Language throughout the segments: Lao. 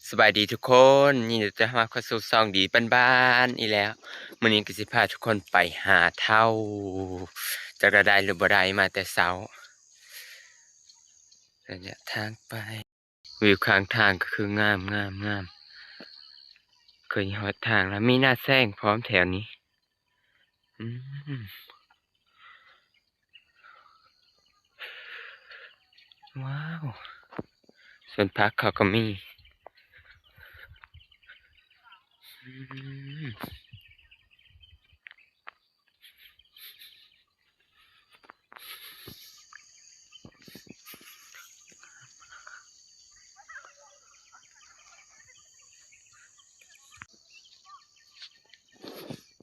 ສະບາຍດີທຸກຄົນ, ຍິນດີຕ້ອນຮັບເຂົ້າສູ່ຊ່ອງດີບ້ານໆອີກແລ້ວ. ມື້ນີ້ກໍຊິພາທຸກຄົນໄປຫາເທົ້າ, ຈັກວ່າໄດ້ຫຼືບໍ່ໄດ້, ມາແຕ່ເຊົ້າ. ໄລຍະທາງໄປ, ວິວຂ້າງທາງກໍຄືງາມໆໆ. ເຄີຍຮອດທາງແລ້ວ, ມີໜ້າແຊງພ້ອມແຖວນີ້. ອືມ ວ້າວ ສວນຜັກເຂົາກໍມີ. ອືມ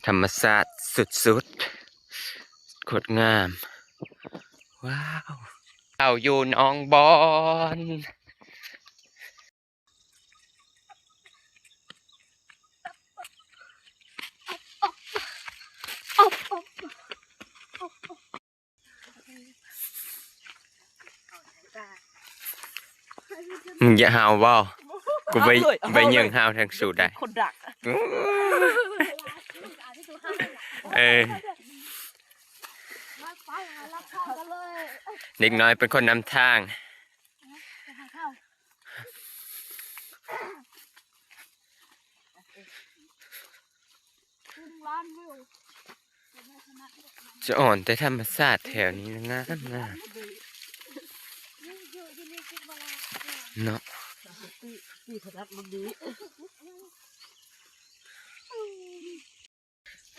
ທຳມະຊາດສຸດໆ ໂຄດງາມ. ວ້າວ ເຮົາຢູ່ໜອງບອນ. ມຶງຢ່າຫ້າວເວົ້າ, ກູໄປ ເອົາເລີຍ ໄປເຍິງຫ້າວແທງສູໄດ້. ຄົນດັກ ເອີ ເດັກນ້ອຍເປັນຄົນນຳທາງ. ສະອອນແຕ່ທຳມະຊາດແຖວນີ້ນະ ງາມໆ ເນາະ.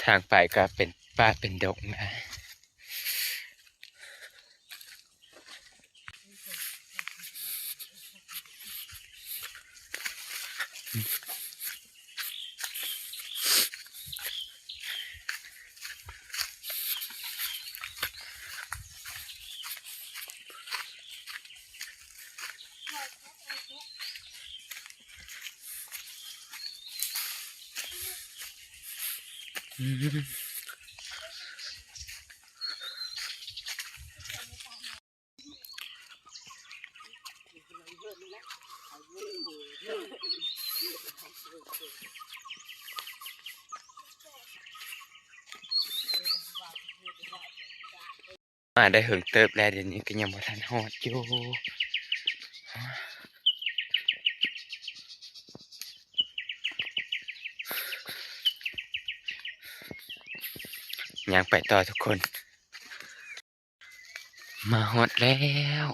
ທາງໄປກໍເປັນປ່າເປັນດົງນະ. ມາໄດ້ເຫິງເຕີບແລ້ວ, ດຽວນີ້ກໍຍັງບໍ່ທັນຮອດຢູ່. ຍ່າງໄປຕໍ່ທຸກຄົນ. ມາຮອດແລ້ວ,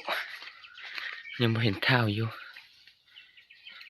ຍັງບໍ່ເຫັນທ້າວຢູ່.